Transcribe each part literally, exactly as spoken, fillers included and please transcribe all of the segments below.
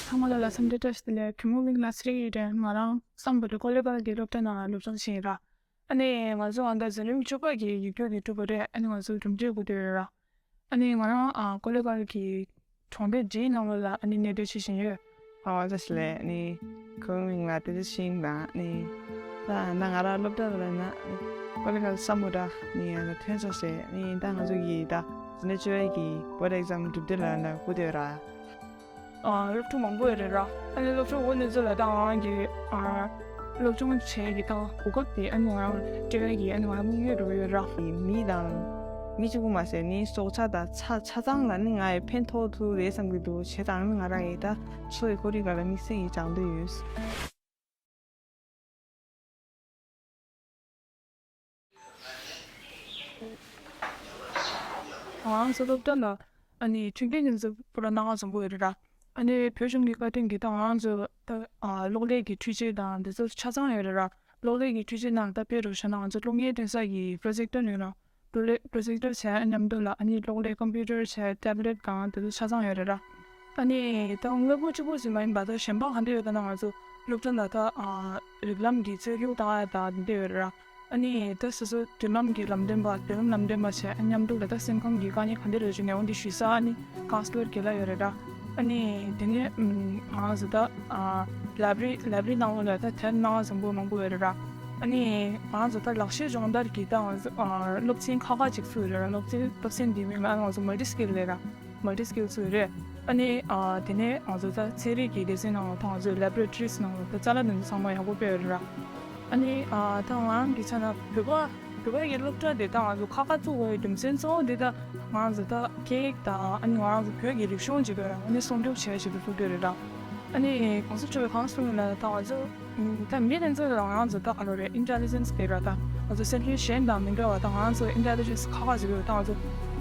ཚང་མ་ལ་ལ་འཚམས་འདྲི་བཀྲ་ཤིས་བདེ་ལེགས། གུས་མོ་མིང་ལ་ཚེ་རིང་ཡིན་ཏེ། ང་རང་སམ་བྷོ་ཊ་ཀོ་ལི་གྷལ་གྱི་སློབ་གྲྭ་ནང་ལ་སློབ་སྦྱོང་བྱེད་ཡིན་ར། ཨ་ནི་ང་ཚོ་ཨ་ད་འཛིན་རིམ་བཅུ་པ་གི་ཡིག་རྒྱུགས་དེ་གྲུབ་པ་རེད། ཨ་ནི་ང་ཚོ་གྲུབ་འབྲས་དགོས་དེ་རེད་ར། ཨ་ནི་ང་རང་ཨ་ཀོ་ལི་གྷལ་གྱི་གྲོང་སྡེ་བཞིའི་ནང་ལོགས་ལ་ཨ་ནི་གནས་སྡོད་བྱེད་བཞིན་ཡོད། ཨ་བཀྲ་ཤིས་བདེ་ལེགས། ཨ་ནི་གུས་མོ་མིང་ལ་བསྟན་འཛིན་ཤིང་དང་། ཨ་ནི་ད་ད་ང་རང་སློབ་གྲྭ་ལ་ན་ཀོ་ལི་གྷལ་སམ་བྷོ་ཊ་ནི་ཡང་ཐོན་ཚར་རེད། ཨ་ནི་ད་ང་ཚོ་གི་ད་འཛིན་གྲྭ་བཅུ་པའི་གི་བྷོ་ཊ་ཨེག་ཛམ་གྲུབ་འབྲས་ལ་ན་སྒུག་བསྡད་ཡོད་ར། ཨ་སློབ་ཕྲུག་མང་པོ་ཡོད་རེད་ར། ཨ་ནི་སློབ་ཕྲུག་འོ་ནི་ཚོ་ལ་ད་ང་རང་གི་ཨ་སློབ་སྦྱོང་བྱེད་ཀྱི་ད་གོ་སྐབས་དེ་ཨ་ནི་ང་རང་སྤྲད་ཀྱི་ཨ་ནི་ང་རང་དམིགས་ཡུལ་རུ་ཡོད་ར། མི་དང་མི་གཅིག་པུ་མ་ཟད་ནི་སྲོག་ཆགས་དང་ཆ་ཆ་ཚང་ལ་ནི་ང་ཡི་ཕན་ཐོགས་ཐུབ་རེད་བསམ་གྱི་འདུག་བྱས་ཙང་ནི་ང་རང་ཡི་ད་འཚོ་བའི་ཁོར་ཡུག་སྒང་ལ་དམིགས་བསལ་གྱི་སྦྱང་འདོད་ཡོད། ང་རང་ཚོ་སློབ་གྲྭ་ལ་ཨ་ནི་མཐུན་རྐྱེན་ཡོངས་རྫོགས་པུ་ར་སྣ་ཁ་བཟང་པོ་ཡོད་རེད་ར། ཨ་ནི་བོད་གཞུང་གི་བཀའ་དྲིན་གྱིས་ད་ང་རང་ཚོ་ད་ཨ་གློག་ཀླད་ཀྱི་འཕྲུལ་ཆས་དང་འདི་ཚོ་ཆ་ཚང་ཡོད་རེད་ར། གློག་ཀླད་ཀྱི་འཕྲུལ་ཆས་ནང་ད་དཔེ་རུ་བཞག་ན་ང་ཚོ་གློག་བརྙན་སྟོན་ས་ཀྱི་པྲོ་ཇེག་ཊར་ཡོད་ར། པྲོ་ལེ་པྲོ་ཇེག་ཊར་བྱས་མཉམ་དུ་ལ་ཨ་ནི་གློག་ཀླད་ཀམ་པུ་ཊར་བྱས་ཊེབ་ལེཊ་གང་དེ་ཚོ་ཆ་ཚང་ཡོད་རེད་ར། ཨ་ནི་ད་དངོས་པོ་གཅིག་པོ་ཞིག་མ་ཡིན་པ་ད་གཞན་པ་ག་འདྲ་ཡོད་ད་ན་ང་ཚོ་སློབ་གྲྭ་ནང་ད་ཨ་རིགས་ལམ་གྱི་རྩོད་རྒྱུགས་བཏང་ཡ་ད་དེ་འདྲ་ཡོད་རེད་ར། ཨ་ནི་ད་སོ་སོ་མདུན་ལམ་གྱི་ལམ་སྟོན་པ་མདུན་ལམ་ལམ་སྟོན་པ་བྱས་ཨ་མཉམ་དུ་ལ་ད་སེམས་ཁམས་ཀྱི་དཀའ་ངལ་ག་འདྲ་རེད་ཞུས་ནས་འོན་ཏེ་ཞུས་ས་ཨ་ནི་ཀའུན་སི་ལར་རྒན་ལགས་ཡོད་རེད་ར། ཨ་ནི་དེ་ནས་ང་ཚོ་ད་ལའེ་བྷི་རི་ལའེ་བྷི་རི་ནང་ལོགས་ལ་ད་དེབ་སྣ་ཁ་བཟང་པོ་མང་པོ་ཡོད་རེད་ར། ཨ་ནི་ང་ཚོ་ད་ལག་ཤེས་སྦྱོང་བརྡར་གྱི་ད་ང་ཚོ་སློབ་ཚན་ཁག་ཁག་ཅིག་བཙུགས་ཡོད་རེད་ར། སློབ་ཚན་སློབ་ཚན་འདིའི་མིང་ལ་ང་ཚོ་མལ་ཊི་སི་ཀིལ་ལབ་ར། མལ་ཊི་སི་ཀིལ་བཙུགས་ཡོད་རེད། ཨ་ནི་ཨ་དེ་ནས་ང་ཚོ་ད་ཚན་རིག་གི་སྡེ་ཚན་ནང་ལ་ད་ང་ཚོའི་ལེབ་ར་ཊོ་རིས་ནང་ལ་ད་ཅ་ལག་འདི་ཚོ་ཚང་མ་ཡག་པོ་སྤེལ་ཡོད་རེད་ར། ཨ་ནི་ཨ་ད་ང་རང་གི་ཆ་ན་བོད་པ་བོད་པ་གི་སློབ་གྲྭ་དེ་ད་ང་ཚོ་ཁག་ཁག་བཙུགས་པའི་རྒྱུ་མཚན་གཙོ་བོ་དེ་ད་ང་ཚོ་ད་སྐད་ཡིག་དང་ཨ་ནི་ང་རང་ཚོ་བོད་ཀྱི་རིག་གཞུང་ཅིག་ཡོད་ར། ཨ་ནི་སྲུང་སྐྱོབ་བྱེད་ཆེད་དུ་བཙུགས་ཡོད་རེད་ར། ཨ་ནི་གོང་ས་མཆོག་གིས་གང་གསུངས་ཡོད་ལབ་ན་ད་ང་ཚོ་ད་མི་དེ་ཚོ་ལ་ང་ཚོ་ད་ག་རེ་རེད། ཨིན་ཊེ་ལི་ཇེན་སི་དེ་ར། ད་ང་ཚོ་སེམས་ཅན་གཞན་དང་མི་འདྲ་བ་ད་ང་ཚོ་ཨིན་ཊེ་ལི་ཇེན་སི་ཁག་ཁག་ཅིག་ཡོད། ད་ང་ཚོ་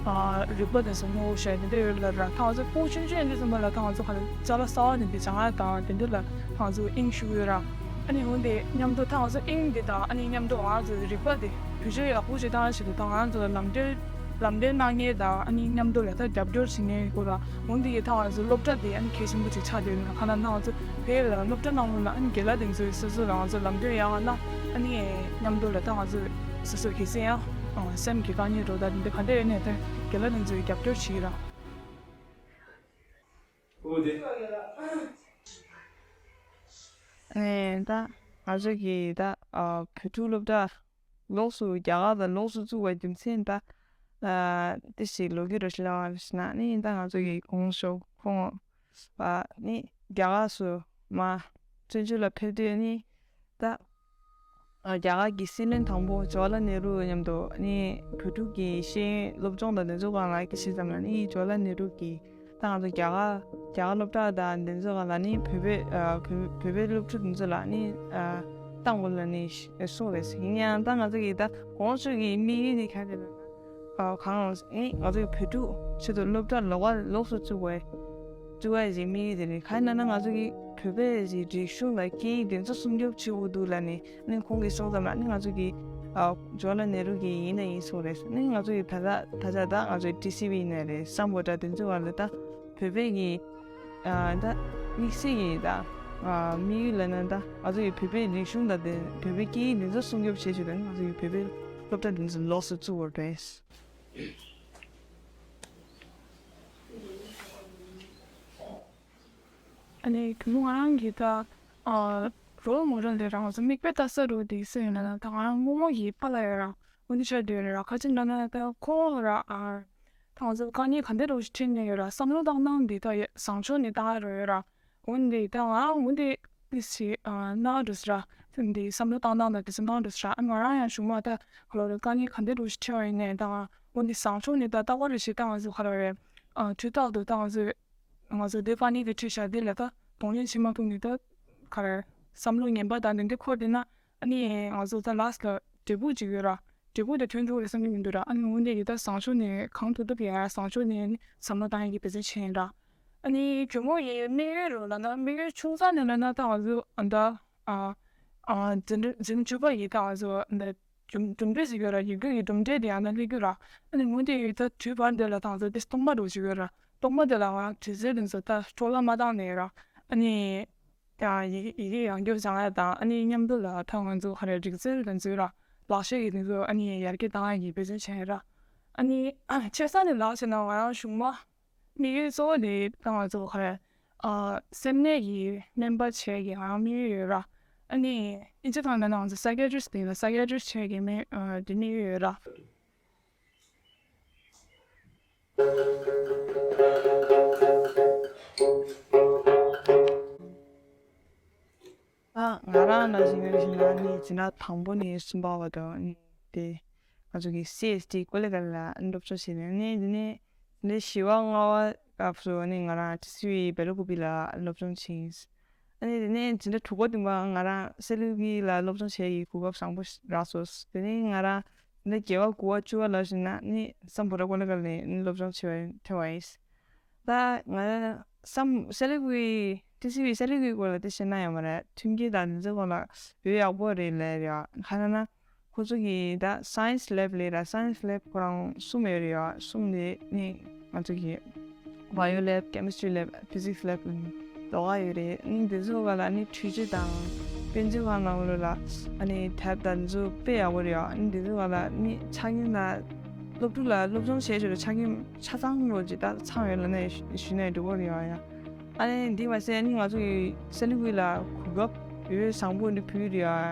ཨ་རིག་པ་དེ་ཚོ་སྔོ་བོ་ཞིག་དེ་འདྲ་ཡོད་ལབ་ར། ད་ང་ཚོ་ཕྲུ་གུ་ཆུང་ཆུང་ཡིན་དུས་ཙམ་པ་ལ་ད་ང་ཚོ་ག་རེ་ཅ་ལག་གསར་པ་དེ་འདྲ་སྦྱང་ཡ་དང་དེ་འདྲ་ལ་ད་ང་ཚོ་དབྱིངས་ཞུགས་ཡོད་ར། ཨ་ནི་འོན་ཏེ་མཉམ་དུ་ད་ང་ཚོ་དབྱིངས་འདི་དང་ཨ་ནི་མཉམ་དུ་ང་ཚོའི་རིག་པ་དེ་བེད་སྤྱོད་ཡག་པོ་ཞིག་བཏང་ཡ་ཆེད་དུ་ད་ང་ཚོ་ལམ་སྟོན་ལམ་སྟོན་གནང་མཁན་དང་ཨ་ནི་མཉམ་དུ་ལ་ད་རྒྱབ་སྐྱོར་བྱེད་མཁན་སྐོར་ལ་འོན་ཏེ་ད་ང་ཚོའི་སློབ་གྲྭ་དེ་ཨ་ནི་གལ་ཆེན་པོ་ཅིག་ཆགས་བསྡད་ཡོད་ན། གང་ལྟར་ད་ང་ཚོ་བོད་ལ་སློབ་གྲྭ་ནང་ལོགས་ལ་ཨ་ནི་རྒན་ལགས་དེ་ཚོས་སོ་སོ་ལ་ང་ཚོ་ལམ་སྟོན་ཡག་གནང་། ཨ་ནི་མཉམ་དུ་ལ་ད་ང་ཚོ་སོ་སོ་གི་སེམས་ཡང་སེམས་ཀྱི་དཀའ་ངལ་འགྲོ་ད་འདི་ག་འདྲ་ཡོད་ནས་ད་རྒན་ལགས་དེ་ཚོས་རྒྱབ་སྐྱོར་བྱེད་ཀྱི་ར། ཨོ་དེ། ཨེ་ད་ང་ཚོ་གི་ད་ཨ་བོད་ཕྲུག་སློབ་གྲྭ་ལོགས་སུ་རྒྱ་གར་དང་ལོགས་སུ་བཙུགས་པའི་རྒྱུ་མཚན་ད་ཨ་དེ་ཞིག་ལོ་རྒྱུས་རེ་ཞིག་ལབ་པ་ཞིག་ན་ནི་ད་ང་ཚོ་གི་གོང་ཞོགས་ཁོང་པ་ནི་རྒྱ་གར་སུ་མ་བཙན་བྱོལ་ལ་ཕེབས་དུས་ནི་ད་རྒྱ་གར་གྱི་སྲིད་བློན་དང་པོ་ཇ་ཝ་ལ་ནེ་རུ་མཉམ་དུ་ནི་བོད་ཕྲུག་གི་ཤེས་ཡོན་སློབ་སྦྱོང་དང་འདི་ཚོ་སྒང་ལ་སྐད་ཆ་བཤད་ཙམ་ལ་ནི་ཇ་ཝ་ལ་ནེ་རུ་གིས་ད་ང་ཚོ་རྒྱ་གར་རྒྱ་གར་སློབ་གྲྭ་དང་འདི་ཚོ་སྒང་ལ་ནི་བོད་པའི་ཨ་བོད་བོད་པའི་སློབ་ཕྲུག་འདི་ཚོ་ལ་ནི་ཨ་བཏང་དགོས་ལ་ནི་གསུངས་རེད། ཡིན་ཡང་ད་ང་ཚོ་གི་ད་གོང་ཞུས་ཀྱི་དམིགས་ཡུལ་དེ་ག་རེ་རེད་ན། ཨ་གང་ནི་ང་ཚོའི་བོད་ཕྲུག་ཆེད་དུ་སློབ་གྲྭ་ལོགས་ཀ་ལོགས་སུ་བཙུགས་པའི་བཙུགས་པའི་གི་དམིགས་ཡུལ་དེ་རེད། གང་ཡིན་ན་ང་ཚོ་གི་བོད་པའི་གི་རིག་གཞུང་དང་སྐད་ཡིག་དེ་ཚོ་སྲུང་སྐྱོབ་བྱེད་དགོས་འདུག་ལབ་ནས་ནི་ཁོང་གིས་གསུངས་ཙམ་ལ་ནི་ང་ཚོ་གི་ཨ་ཇ་ཝ་ལ་ནེ་རུ་གི་ཡིན་ན་ཡིན་གསུངས་རེད། ནི་ང་ཚོ་གི་ད་ལྟ་ད་ཆ་ད་ང་ཚོའི་ཊི་སི་ཝི་ཡིན་ན་རེད། སམ་བྷོ་ཊ་དེ་ཚོའི་བར་ལ་ད་བོད་པའི་གི་ཨ་ད་དམིགས་བསལ་གྱི་ད་ཨ་དམིགས་ཡུལ་ལབ་ན་ད་ང་ཚོ་ཡི་བོད་པའི་རིག་གཞུང་དང་དེ་བོད་པའི་སྐད་ཡིག་འདི་ཚོ་སྲུང་སྐྱོབ་བྱེད་ཆེད་དུ་ནི་ང་ཚོ་ཡི་བོད་པའི་སློབ་གྲྭ་འདི་ཚོ་ལོགས་སུ་བཙུགས་པ་རེད། ཨ་ནི་གུས་མོ་ང་རང་གི་ད་ཨ་རོལ་མོ་རང་དེ་རང་ཚོ་མིག་དཔེ་ལྟ་ས་རུ་དེ་སུ་ཡིན་ན་ད་ང་རང་རྨོ་མོ་ཡི་པཱ་ལགས་ཡོད་ར། འོ་འདི་ཆ་དེ་ཡོད་ར། ཁ་ཅིག་འདྲ་ན་ད་ཁོ་ར་ཨ་ད་ང་ཚོ་དཀའ་ངལ་ག་འདྲ་རུ་ཞིག་འཕྲད་ནས་ཡོད་ར། བསམ་བློ་བཏང་སྟངས་འདི་ད་བཟང་ཕྱོགས་ནས་བཏང་ཡ་རུ་ཡོད་ར། འོན་ཏེ་ད་ང་འོན་ཏེ་ཏི་སི་ཨ་ན་འགྲོ་ས་ར། འདི་བསམ་བློ་བཏང་སྟངས་དང་དེ་ཚོ་བཏང་འགྲོ་ས་ར། ཨ་ང་རང་ཡང་གཞུག་མ་ད་ག་ལོ་རེ་དཀའ་ངལ་ག་འདྲ་རུ་ཞིག་འཕྲད་པ་ཡིན་ནའི་ད་ང་འོན་ཏེ་བཟང་ཕྱོགས་ནས་ད་ལྟ་བ་རེ་ཞིག་ད་ང་ཚོ་ག་ལོ་རེ་ཨ་དུས་རྟག་ཏུ་ད་ང་ཚོ་ང་ཚོ་དེ་དཀའ་ངལ་དེ་འཕྲད་ཤག་དེ་ལ་ད་གདོང་ལེན་བྱེད་མ་ཐུབ་ནས་ད་ག་རེ་བསམ་བློ་ངན་པ་དང་དེ་འདྲ་འཁོར་བསྡད་ན་ཨ་ནི་ང་ཚོ་ད་ལཱ་སི་ཊི་ལ་འབྲས་བུ་ཅིག་ཡོད་ར། འབྲས་བུ་དེ་ཐོན་ཐུབ་རེད་བསམ་གྱི་མི་འདུག་ར། ཨ་ནི་འོན་ཏེ་ཡི་ད་བཟང་ཕྱོགས་ནས་གང་ཐུབ་ཐུབ་ཡ་བཟང་ཕྱོགས་ནས་བསམ་བློ་བཏང་ཡ་གི་འབད་བརྩོན་བྱས་ཡིན་ར། ཨ་ནི་གུས་མོ་ཡི་དམིགས་ཡུལ་རུ་ལབ་ན་དམིགས་ཡུལ་ཆུང་ཙག་ནས་ལབ་ན་ད་ང་ཚོ་ཨ་ད་ཨ་ཨ་འཛིན་འཛིན་བཅུ་པ་ཡི་ད་ང་ཚོ་ཨ་ད་གྲུབ་གྲུབ་འབྲས་ཞིག་ཡོད་ར། ཡིག་རྒྱུགས་ཀྱི་གྲུབ་འབྲས་དེ་ཡང་ན་སླེབས་རྒྱུ་ར། ཨ་ནི་འོན་ཏེ་ཡི་ད་དུས་བར་འདི་ལ་ད་ང་ཚོ་དེ་སྟོང་པ་འགྲོ་ཞིག་ཡོད་ར། སྟོང་པ་དེ་ལ་ང་དུས་ཚོད་དེ་ཚོ་ད་འཕྲོ་བརླག་མ་བཏང་ནས་ར། ཨ་ནི་ཡང་ཡི་ཡི་གེ་ཡང་བསྐྱར་སྦྱང་ཡ་དང་། ཨ་ནི་མཉམ་དུ་ལ་ད་ང་ཚོ་ག་རེ་རིག་རྩལ་དེ་ཚོའི་ར་ལག་ཤེས་ཀྱི་དེ་ཚོ་ཨ་ནི་ཡར་རྒྱས་བཏང་ཡ་གི་འབད་བརྩོན་བྱས་ར། ཨ་ནི་ཆེ་ས་ནས་ལབ་བྱས་ན་ང་རང་གཞུང་མ་དམིགས་ཡུལ་གཙོ་བོ་དེ་ད་ང་ཚོ་ག་རེ་ཨ་སེམས་ནད་ཀྱི་སྨན་པ་བྱེད་ཀྱི་ང་རང་དམིགས་ཡུལ་ཡོད་ར། ཨ་ནི་ཨིན་ཇི་ཐང་ལ་ན་ང་ཚོ་psychiatrist དེ་ལ་psychiatrist བྱེད་ཀྱི་མེད་ཨ་དེ་དམིགས་ཡུལ་ཡོད་ར། ཨ་ང་རང་ལ་གཞིགས་ན་གཞིགས་ན་ནི་འཛིན་གྲྭ་དང་པོ་ནས་གསུམ་པ་བར་དུ་ནི་དེ་ང་ཚོ་གི་སི་ཨེས་ཊི་ཀོ་ལི་གྷལ་ལ་སློབ་སྦྱོང་བྱས་ནས་ནི་དེ་ནས་ནི་བཞི་པ་ལྔ་པ་སྐབས་སུ་ནི་ང་རང་ཊི་སི་ཝི་སྦེ་ལ་ཀུ་པི་ལ་སློབ་སྦྱོང་བྱས། ཨ་ནི་དེ་ནས་འཛིན་གྲྭ་དྲུག་པ་བདུན་པ་ང་རང་སེ་ལུ་ཀི་ལ་སློབ་སྦྱོང་བྱེད་ཡའི་གོ་སྐབས་བཟང་པོ་རག་སོང་། དེ་ནས་ང་རང་འཛིན་གྲྭ་བརྒྱད་པ་དགུ་པ་བཅུ་པ་ལ་བཞིན་ན་ནི་སམ་བྷོ་ཊ་ཀོ་ལི་གྷལ་ནས་ནི་སློབ་སྦྱོང་བྱེད་པར་ཐོན་པ་ཡིན། ད་ང་སམ་སེ་ལུ་ཀི་ཊི་སི་ཝི་སེ་ལུ་ཀི་སྐོར་ལ་དེ་བཤད་ན་ཡང་མ་རེད། མཐུན་རྐྱེན་དང་འདི་ཚོའི་སྐོར་ལ་ཡོད་ཡག་པོ་རེད་ལབ་ཡ། ག་རེ་ན་ཁོ་ཚོ་གི་ད་science lab ལས་ར་science lab ཁོ་རང་གསུམ་ཡོད་རེད་ཡ། གསུམ་དེ་ནི་ང་ཚོ་གི་bio lab, chemistry lab, physics lab ལ་ནི་ལོགས་ཀ་ཡོད་རེད། ནི་འདི་ཚོ་ག་ལ་ནི་འཕྲུལ་ཆས་དང་དཔེ་མཛོད་ཁང་ནང་ལོགས་ལ་ཨ་ནི་དེབ་དང་འདི་ཚོ་དཔེ་ཡག་པོ་རེད་ཡ། ནི་འདི་ཚོ་ག་ལ་ནི་ཆ་རྐྱེན་དང་སློབ་ཕྲུག་ལ་སློབ་སྦྱོང་བྱེད་ཆོག་ཆ་རྐྱེན་ཆ་ཚང་ལོ་ཅིག་ད་ཚང་ཡོད་ལ་ནི་ཞུ་ནས་འགྲོ་གི་རེད་ཡ། ཨ་ནི་འདི་མ་ཟད་ནི་ང་ཚོ་གི་སེ་ལུ་ཀི་ལ་གོ་སྐབས་ཡོད་བཟང་པོ་འདི་ཕུལ་རེད་ཡ།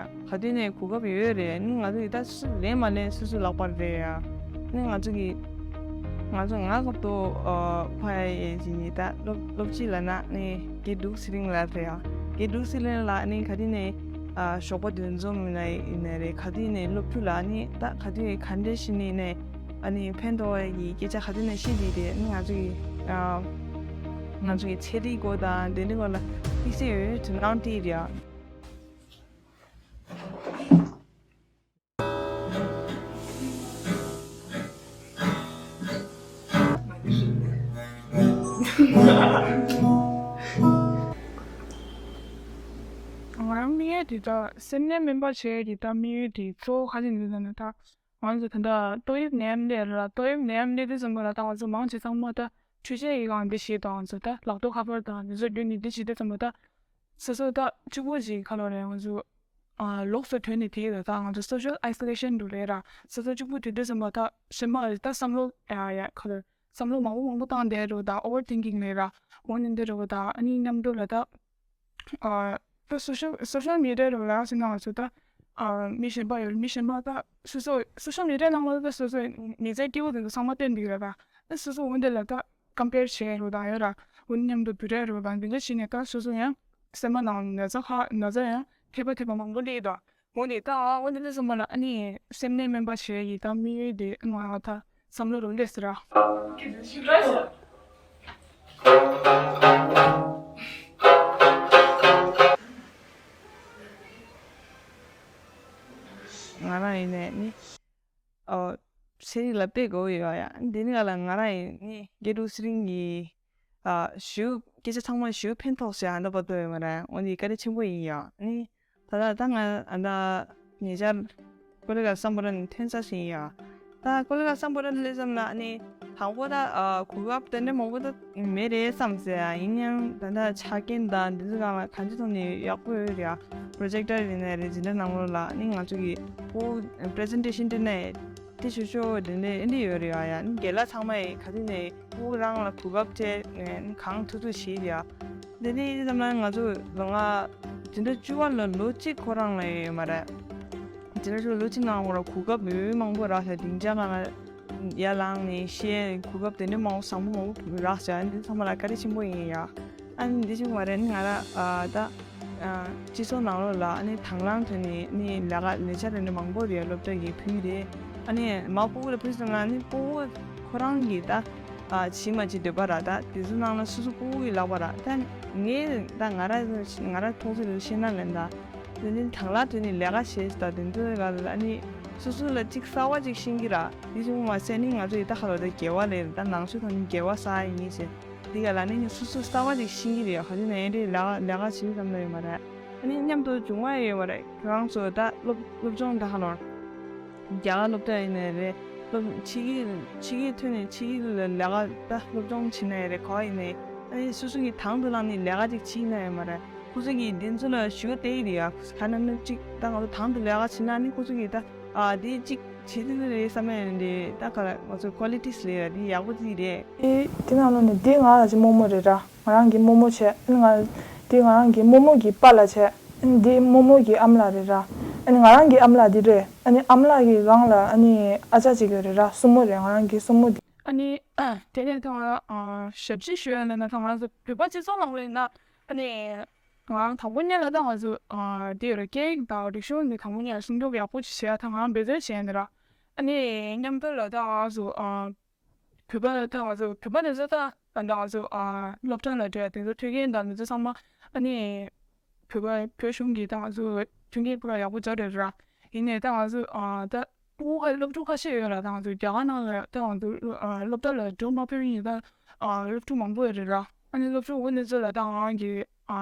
ག་དུས་ནས་གོ་སྐབས་ཡོད་རེད། ནི་ང་ཚོ་གི་ད་སུ་ལེན་མ་ལེན་སུ་སུ་ལག་པར་རེད་ཡ། ནི་ང་ཚོ་གི་ང་ཚོ་ང་སྐབས་ཐོག་ཕ་ཡ་ཡེ་ཅི་ནི་ད་སློབ་སློབ་སྤྱི་ལ་ན་ནི་དགེ་ཕྲུག་ཚེ་རིང་ལགས་རེད་ཡ། དགེ་ཕྲུག་ཚེ་རིང་ལགས་ནི་ག་དུས་ནས་ཞོགས་པ་འདུ་འཛོམས་ཡིན་ན་ཡིན་ན་རེད། ག་དུས་ནས་སློབ་ཕྲུག་ལ་ནི་ད་ག་དུས་ག་འདྲ་ཞིག་ནས་ནས་ཨ་ནི་ཕན་ཐོགས་ཡ་གི་སྐད་ཆ་ག་དུས་ནས་བཤད་དེ་རེད། ནི་ང་ཚོ་གི་ང་ཚོ་གི་ཚན་རིག་སྐོར་དང་དེ་འདྲའི་སྐོར་ལ་དམིགས་བསལ་ཡོད་དོ་སྣང་སྟེར་ཡ། ང་རང་དམིགས་ཡུལ་དེ་ད་སེམས་ནད་སྨན་པ་བྱེད་ཡས་དེ་ད་དམིགས་ཡུལ་དེ་གཙོ་བོ་ག་རེ་ཡིན་ཟེར་ན་ད། ང་ཚོ་ད་ལྟ་ཏོག་དབྱིབས་ནད་ཡམས་སླེབས་ར། ཏོག་དབྱིབས་ནད་ཡམས་སླེབས་དུས་ཙམ་པ་ལ་ད་ང་ཚོ་མང་ཆེ་ཚང་མ་ད་འཕྲུལ་ཆས་ཀྱི་སྒང་འདི་བྱེད་དང་། ང་ཚོ་ད་ལག་ཐོག་ཁ་པར་དང་འདི་ཚོ་བརྒྱུད་ནས་འདི་བྱེད་དུས་ཙམ་པ་ད་སོ་སོ་ད་གཅིག་པོ་ཅིག་ག་ལོ་རེད། ང་ཚོ་ཨ་ལོགས་སུ་བྲོས་ནས་དེ་ད་ད་ང་ཚོ་social isolation འདྲ་རེད་ར། སོ་སོ་གཅིག་པོ་བྲོས་དུས་ཙམ་པ་ད་སེམས་པ་ད་བསམ་བློ་ཡ་ཡ་ག་ལོ་བསམ་བློ་མང་པོ་མང་པོ་བཏང་བསྡད་རོ། ད་overthinking རེད་ར། འོ་ནི་འདི་རོ། ད་ཨ་ནི་མཉམ་དུ་ལ་ད་ཨ་ད་social social media རོ་ལ་ཟེར་ན་ང་ཚོ་ད་ཨ་མི་གཞན་པ་ཡོད། མི་གཞན་པ་ད་སོ་སོ་social media ནང་ལ་ད་སོ་སོ་ཉེ་ཚན་སྐྱེ་བོ་དེ་ཚོ་ཚང་མ་བསྟན་འདུག་ར། ད་ད་སོ་སོ་འོ་འདི་ལ་ད་compare བྱེད་རོ་ད་ཡོད་ར། འོ་ནི་མཉམ་དུ་བུ་རེད་རོ། ད་འདི་འདྲ་བྱས་ནས་ད་སོ་སོ་ཡང་སེམས་པ་ནང་ན་ཚ་ཁ་ན་ཚ་ཡང་ཐེབས་པ་ཐེབས་པ་མང་པོ་སླེབས་ད། འོ་ནི་ད་འོ་ནི་ད་སོ་མ་ལ་ཨ་ནི་སེམས་ནད་སྨན་པ་བྱེད་ཡི་ད་དམིགས་ཡུལ་དེ་ང་ད་བསམ་བློ་རུ་སླེབས་སོང་ར། ང་རང་ཡིན་ནས་ནི་ཨོ་ཚན་རིག་ལ་དཔེ་དགའ་བོ་ཡོད་ཡ། འདི་ནི་ག་ལ་ང་རང་ཡིན་ནི་དགེ་ཕྲུག་ཚེ་རིང་གི་ཨ་ཞུ་སྐད་ཆ་ཚང་མ་ཞུ་ཕན་ཐོགས་ཤག་ཨ་ད་བར་དུ་ཡོད་མ་རེད། འོ་འདི་བཀའ་དྲིན་ཆེན་པོ་ཡིན་ཡ། ནི་ད་ད་ད་ང་ཨ་ད་ཉེ་ཆར་ཀོ་ལི་གྷལ་སམ་བྷོ་ཊ་ནས་ཐོན་ས་ཞིག་ཡིན་ཡ། ད་ཀོ་ལི་གྷལ་སམ་བྷོ་ཊ་སླེབས་ཙམ་ལ་ནི་དང་པོ་ད་ཨ་གོ་སྐབས་དེ་འདྲ་མང་པོ་ད་མེད་རེད་བསམ་ཟེར་ཡ། ཡིན་ཡང་ད་ད་ཆ་རྐྱེན་དང་འདི་ཚོ་སྒང་ལ་གང་ཅི་ཐོག་ནས་ཡག་པོ་ཡོད་རེད་ཡ། པོ་རོ་ཇེག་ཊར་ཡིན་ནའི་རེད། འཛིན་གྲྭ་ནང་ལོགས་ལ་ནི་ང་ཚོ་གི་པོ་པི་རི་ཟེན་ཊེ་ཤན་སྤྲད་ནའི་དེ་ཆོག་ཆོག་དེ་འདྲ་ཨེ་འདྲ་ཡོད་རེད་ཡ། ཡ་ནི་རྒན་ལགས་ཚང་མ་ཡི་ག་དུས་ནས་ཕྲུ་གུ་རང་ལ་གོ་སྐབས་སྤྲད་ནས་གང་ཐུབ་ཐུབ་བྱེད་ཡ། དེ་ནས་ཡིན་ཙམ་ན་ང་ཚོ་ལོ་ང་འཛིན་གྲྭ་བཅུ་པ་ལ་ལོ་གཅིག་ཁོ་རང་ལ་ཡོད་མ་རེད། འཛིན་གྲྭ་བཅུ་པ་ལོ་གཅིག་ནང་ཁོ་རང་གོ་སྐབས་ཡོད་མང་པོ་རག་ཤག་སྡིངས་ཆ་སྒང་ལ་ཡར་ལངས་ནས་བཤད་གོ་སྐབས་དེ་འདྲ་མང་པོ་བཟང་པོ་མང་པོ་རག་ཤག་འདི་ཚང་མ་ལ་བཀའ་དྲིན་ཆེན་པོ་ཡིན་ཡ། ཨ་ནི་འདི་གཅིག་མ་རེད། ང་རང་ཨ་ད་ཨ་སྤྱི་ཚོགས་ནང་ལོགས་ལ་ཨ་ནི་དང་བླངས་ཐོག་ནས་ནི་ལས་ཀ་ལས་འཆར་རེ་འདྲ་མང་པོ་རེད། སློབ་གྲྭ་གི་ཕུལ་རེད། ཨ་ནི་མ་ཕྲུ་གུ་ལ་ཕུལ་སོང་ན་ནི་ཕྲུ་གུ་ཁོ་རང་གི་ད་ཨ་བྱེད་མ་བྱེད་འདོད་པ་ར། ད་དེ་ཚོ་ནང་ལ་སོ་སོ་ཕྲུ་གུ་གི་ལག་པ་ར། ད་ངས་ད་ང་ར་ང་ར་མཐོང་ཚུལ་ལ་བཤད་ན་ལན་ད་དེ་ནི་དང་བླངས་ཐོག་ནས་ལས་ཀ་བྱེད་ད་དེ་ཚོ་ལ་ཨ་ནི་སོ་སོ་ལ་གཅིག་གསར་པ་གཅིག་ཤེས་ཀྱི་ར། དེ་བྱུང་མ་ཟད་ནི་ང་ཚོ་ཡི་ད་ཁ་ལོ་ད་དགེ་བ་ལས་ད་ནང་ཆོས་ཐོག་ནས་དགེ་བ་བསགས་ཡ་ཡིན་ཟེར། འདི་ག་ལ་ནི་སོ་སོ་གསར་པ་ཅིག་ཤེས་ཀྱི་རེད། ག་དུས་ནས་ཨེ་འདྲའི་ལས་ཀ་ལས་ཀ་བྱེད་ཙམ་ལ་ཡོད་མ་རེད། ཨ་ནི་མཉམ་དུ་སྦྱོང་བ་ཡོད་མ་རེད། ཁྱེད་རང་ཚོ་ད་སློབ་སློབ་སྦྱོང་ད་ག་ལོར་རྒྱ་གར་སློབ་གྲྭ་ཡིན་ནའི་རེད། སློབ་ཕྱི་རྒྱལ་ཕྱི་རྒྱལ་ཐོན་ནས་ཕྱི་རྒྱལ་ལ་ལས་ཀ་ད་སློབ་སྦྱོང་བྱེད་ནའི་རེད། ག་པར་ཡིན་ནའི་ད་ ཨེ་སོ་སོ་གི་དང་དུ་བླངས་ནས་ལས་ཀ་ཅིག་བྱེད་ན་ཡང་མ་རེད། ཁོ་ཚོ་གིས་འདི་ཚོ་ལ་ཞུ་བ་དེ་རེད་ཡ། ག་ན་ན་ཅིག་ད་ང་ཚོ་དང་དུ་ལས་ཀ་བྱེད་ན་ནི་ཁོ་ཚོ་གིས་ད་ཨ་འདི་ཅིག་བྱེད་ཐུབ་ཀྱི་རེད་བསམ་ཡ་རེད། ད་ག་ལ་ང་ཚོ་ཀོ་ལི་ཊིས་ལས་ཡ་འདི་ཡག་པོ་ཅིག་རེད། ཨེ་དེ་ནང་ལོགས་ནས་འདི་ང་ལ་ཅིག་རྨོ་མོ་རེད་ར། ང་རང་གི་རྨོ་མོ་བྱས། ཨ་ནི་ང་འདི་ང་རང་གི་རྨོ་མོ་གི་པཱ་ལགས་བྱས། ཨ་ནི་འདི་རྨོ་མོ་གི་ཨ་མ་ལགས་རེད་ར། ཨ་ནི་ང་རང་གི་ཨ་མ་ལགས་འདི་རེད། ཨ་ནི་ཨ་མ་ལགས་ཀྱི་སྒང་ལ་ཨ་ནི་ཨ་ཅག་ཅིག་ཡོད་རེད་ར། སྲུ་མོ་རེད། ང་རང་གི་སྲུ་མོ་འདི། ཨ་ནི་དེ་ནས་ད་ང་ཞབས་ཕྱི་ཞུ་ཡ་ལ་ན་ད་ང་ཚོ་བོད་པ་སྤྱི་ཚོགས་ནང་ལ་ཡིན་ན་ཨ་ནི་ང་རང་དང་པོ་ཉིད་ལ་ད་ང་ཚོ་འདི་ཡོད་ར། སྐད་ཡིག་དང་རིག་གཞུང་འདི་དང་པོ་ཉིད་ལ་སྲུང་སྐྱོབ་ཡག་པོ་ཅིག་བྱེད་ཡ་ད་ང་རང་འབད་བརྩོན་བྱས་ཡ་འདི་ར། ཨ་ནི་མཉམ་དུ་ལ་ད་ང་ཚོ་བོད་པ་ད་ང་ཚོ་བོད་པ་དེ་ཚོ་ད་ད་ང་ཚོ་ཨ་སློབ་གྲྭ་ལ་འགྲོ་ཡ་དེ་ཚོ་མཐུན་རྐྱེན་དང་དེ་ཚོ་ཚང་མ་ཨ་ནི་བོད་པ་བོད་གཞུང་གིས་ད་ང་ཚོ་མཐུན་རྐྱེན་ཕུལ་བ་ཡག་པོ་བྱས་རེད་ར། ཡིན་ནའི་ད་ང་ཚོ་ཨ་ད་ཕྲུ་གུ་ཁ་སློབ་ཕྲུག་ཁ་ཤས་ཡོད་ར། ད་ང་ཚོ་རྒྱ་གར་ནང་ལ་ད་ང་ཚོ་ཨ་སློབ་གྲྭ་ལ་འགྲོ་མ་ཕོད་མཁན་ད་ཨ་སློབ་ཕྲུག་མང་པོ་ཡོད་རེད་ར། ཨ་ནི་སློབ་ཕྲུག་འོ་དེ་ཚོ་ལ་ད་ང་རང་གིས་ཨ་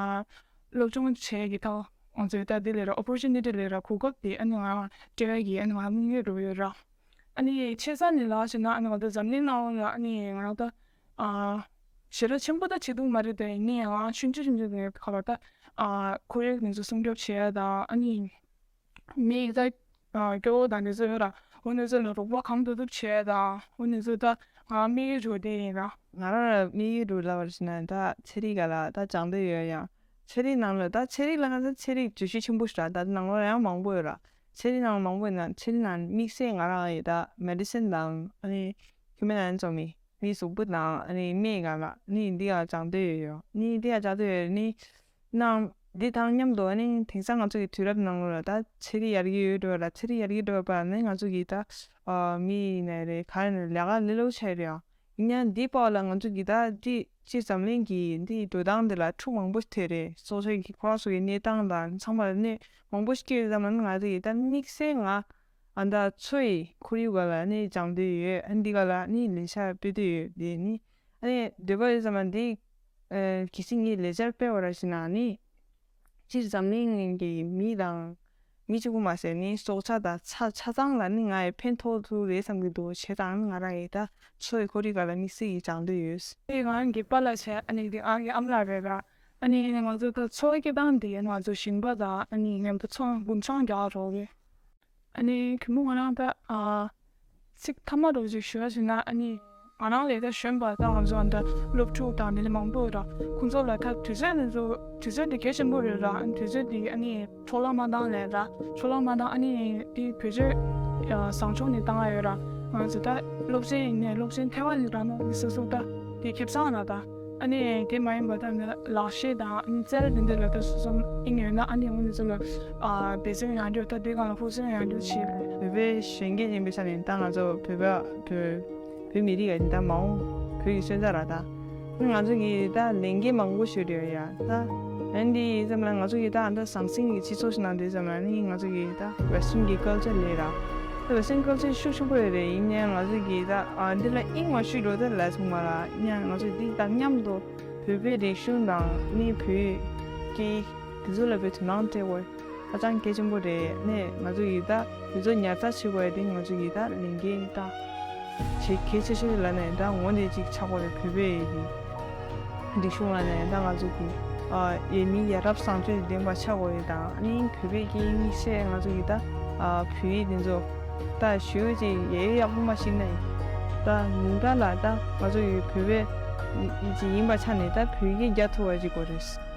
སློབ་སྦྱོང་བྱེད་ཀྱི་ད་ང་ཚོའི་ད་འདི་ལས་ར་ཨོ་པོར་ཅུ་ནི་ཊི་ལས་ར་གོ་སྐབས་དེ་ཨ་ནི་ང་རང་སྤྲད་ཀྱི་ཨ་ནི་ང་དམིགས་ཡུལ་རུ་ཡོད་ར། ཨ་ནི་ཆེ་ས་ནས་ལབ་བྱས་ན་ཨ་ནི་ང་ཚོ་འཛམ་གླིང་ནང་ལ་ཨ་ནི་ང་རང་ད་ཨ་ཞེ་དྲག་ཆེན་པོ་ད་བྱེད་ཐུབ་མ་རེད་དེ། ཡིན་ནའི་ང་ཆུང་ཆུང་ཆུང་ཆུང་ནས་ག་ལ་ད་ཨ་ཁོར་ཡུག་དེ་ཚོ་སྲུང་སྐྱོབ་བྱེད་ཡ་དང་ཨ་ནི་མི་ད་ཨ་སྐྱོ་བོ་དང་དེ་ཚོ་ཡོད་ར། འོ་དེ་ཚོ་ལ་རོགས་པ་གང་ཐུབ་ཐུབ་བྱེད་ཡ་དང་འོ་དེ་ཚོ་ད་ང་དམིགས་ཡུལ་རུ་དེ་ཡིན་ར། ང་རང་ལ་དམིགས་ཡུལ་རུ་ལབ་པར་བྱས་ན་ད་ཚན་རིག་ག་ལ་ད་སྦྱང་འདོད་ཡོད། ཡང་ཚན་རིག་ནང་ལ་ད་ཚན་རིག་ལ་ང་ཚོ་ཚན་རིག་བརྗོད་གཞི་ཆེན་པོ་ཞིག་ར། ད་ནང་ལོགས་ཡང་མང་པོ་ཡོད་ར། ཚན་རིག་ནང་མང་པོ་ཡིན་ན་ཚན་རིག་ནང་དམིགས་བསལ་ང་རང་ཡི་ད་མེ་ཌི་སིན་དང་ཨ་ནི་ཧིའུ་མན་ཨེ་ན་ཊོ་མི་ནི་གཟུགས་པོ་དང་ཨ་ནི་སྨད་ག་ལ་ནི་འདི་ཡང་སྦྱང་འདོད་ཡོད། ཡོད་ནི་འདི་ཡང་སྦྱང་འདོད་ཡོད་ནི་ནང་འདི་དང་མཉམ་དུ་ཨ་ནི་དེང་སང་ང་ཚོ་གི་དུས་རབས་ནང་ལོགས་ལ་ད་ཚན་རིག་ཡར་རྒྱས་ཡོད་འགྲོ་བ་ལ་ཚན་རིག་ཡར་རྒྱས་འགྲོ་བ་ནི་ང་ཚོ་གི་ད་མི་ཡིན་ནའི་རེད་ག་ཡིན་ནའི་ལས་ཀ་ལས་སླ་པོ་ཆགས་ཡོད་རེད། ཡང་ཡིན་ཡང་འདི་པ་ལ་ང་ཚོ་གི་ད་འདི་སྤྱིར་འཛམ་གླིང་གི་འདི་འགྲོ་སྟངས་འདི་ལ་འཁྲུག་མང་པོ་ཐེབས་རེད། སོ་སོའི་གི་ཁོ་རང་ཚོ་གི་གནས་སྟངས་དང་ཚང་མ་ལ་གནོད་མང་པོ་ཞིག་སྐྱེལ་ཡོད་ཙམ་ལ་ང་ཚོ་གི་ད་དམིགས་བསལ་ང་ཨ་ད་མཚོ་ཡི་ཁོར་ཡུག་ག་ལ་ནི་སྦྱང་འདོད་ཡོད། ཨ་འདི་ག་ལ་ནི་ལས་འཆར་སྤེལ་འདོད་ཡོད། དེ་ནི་ཨ་ནི་འདོད་པ་ཡོད་ཙམ་ལ་འདི་ཨ་གལ་སྲིད་ངས་ལས་འཆར་སྤེལ་བ་ར་ཞིག་ན་ནི། སྤྱིར་འཛམ་གླིང་གི་མི་དང་མི་གཅིག་པུ་མ་ཟད་ནི་སྲོག་ཆགས་དང་ཆ་ཆ་ཚང་ལ་ནི་ང་ཡི་ཕན་ཐོགས་ཐུབ་རེད་བསམ་གྱི་འདུག་བྱས་ཙང་ང་རང་ཡི་ད་མཚོ་ཡི་ཁོར་ཡུག་སྒང་ལ་དམིགས་བསལ་གྱི་སྦྱང་འདོད་ཡོད། དེ་ང་རང་གི་པཱ་ལགས་བྱས་ཨ་ནི་དེ་ཨང་གི་ཨ་མ་ལགས་རེད་ར། ཨ་ནི་ང་ཚོ་ད་མཚོ་སྐྱེ་སྟངས་དེ་ང་ཚོ་ཞིང་པ་དང་ཨ་ནི་མཉམ་དུ་མཚོ་རྒུན་འཁྱགས་རྒྱག་རོགས་རེད། ཨ་ནི་གུས་མོ་ང་རང་ད་ཨ་ཚིག་ཐ་མ་རོགས་ཅིག་ཞུ་བ་ཞུ་ན་ཨ་ནི་ང་རང་ལས་ཀ་གཞོན་པ་ད་ང་ཚོ་ཨ་ད་སློབ་ཕྲུག་དང་དེ་ལས་མང་པོ་ཡོད་ར། ཁོང་ཚོ་ལ་ད་དུས་ཚོད་དེ་ཚོ་དུས་ཚོད་དེ་གལ་ཆེན་པོ་རེད་ར། ཨ་ནི་དུས་ཚོད་དེ་ཨ་ནི་འཕྲོ་བརླག་མ་བཏང་ལས་ར། འཕྲོ་བརླག་མ་བཏང་ཨ་ནི་དེ་བེད་སྤྱོད་ཨ་བཟང་ཕྱོགས་ནས་བཏང་ཡ་ཡོད་ར། ང་ཚོ་ད་སློབ་ཚན་ཡིན་ནའི་སློབ་ཚན་ཐེ་བ་ལས་ར་ན་མི་སོ་སོ་ད་དེ་ཁེ་བཟང་ར་ད། ཨ་ནི་དེ་མ་ཡིན་པ་ད་ནི་ལག་ཤེས་དང་ཨ་ནི་རྩལ་དེ་འདྲ་ལ་ད་སོ་སོ་ཨིན་ཡོད་ན་ཨ་ནི་འོ་ནི་ཚོ་ལ་ཨ་འབད་བརྩོན་ཡང་འདྲ་ད་དེ་གང་ལ་ཧུར་བརྩོན་ཡང་འདྲ་བྱེད། བོད་པའི་གཞོན་སྐྱེས་ཡིན་པའི་ཆ་ནས་ད་ང་ཚོ་བོད་པ་བོད་བོད་མི་རིགས་ཀྱི་ད་མ་འོངས་བོད་ཀྱི་སོན་རྩ་ར་ད། ང་ཚོ་གི་ད་ལས་འགན་མང་པོ་ཞིག་ཡོད་ཡ་ད། ཨ་ནི་འདི་ཙམ་ལ་ང་ཚོ་གི་ད་ཨ་ད་ཟང་ཟིང་གི་སྤྱི་ཚོགས་ཤིག་ནང་འདི་ཙམ་ལ་ནི་ང་ཚོ་གི་ད་Western་གི་culture་ལས་ར། Western culture་ཤུགས་ཆེན་པོ་ཡོད་རེད། ཡིན་ནའི་ང་ཚོ་གི་ད་ཨ་འདི་ལ་དབྱིངས་མ་ཞུགས་འགྲོ་ད་ལ་ཚང་མ་ལ་ཡིན་ནའི་ང་ཚོ་འདི་དང་མཉམ་དུ་བོད་པའི་རིག་གཞུང་དང་ནི་བོད་ཀྱི་དེ་ཚོ་ལ་བའི་དོ་སྣང་སྤྲད་དགོས་ཧ་ཅང་གལ་ཆེན་པོ་རེད། ནས་ང་ཚོ་གི་ད་དེ་ཚོ་ཉར་ཚགས་བྱེད་དགོས་དེ་ང་ཚོ་གི་ད་ལས་འགན་ད་བྱེད་གལ་ཆེ་ཤོས་ལ་ནས་ད་ངོ་ནས་ཅིག་ཆགས་དགོས་རེད། བོད་པའི་ཡི་གེ་རིག་གཞུང་ལ་ནས་ད་ང་ཚོ་གི་ཨ་ཡེ་མི་ཡ་རབས་བཟང་སྤྱོད་ལྡན་པ་ཆགས་དགོས་ཡོད་དང་ཨ་ནི་བོད་པའི་གི་དམིགས་བསལ་ང་ཚོ་གི་ད་ཨ་བོད་ཡིག་དེ་ཚོ་ད་ཞུ་ཅིག་ཡེ་ཡོད་ཡག་པོ་མ་ཤེས་ན་ཡིན། ད་ཉིན་ལྟར་ལ་ད་ང་ཚོ་གི་བོད་པའི་ཅིག་ཡིན་པ་ཆ་ནས་ད་བོད་ཡིག་རྒྱག་ཐུབ་པ་ཅིག་དགོས་རེད།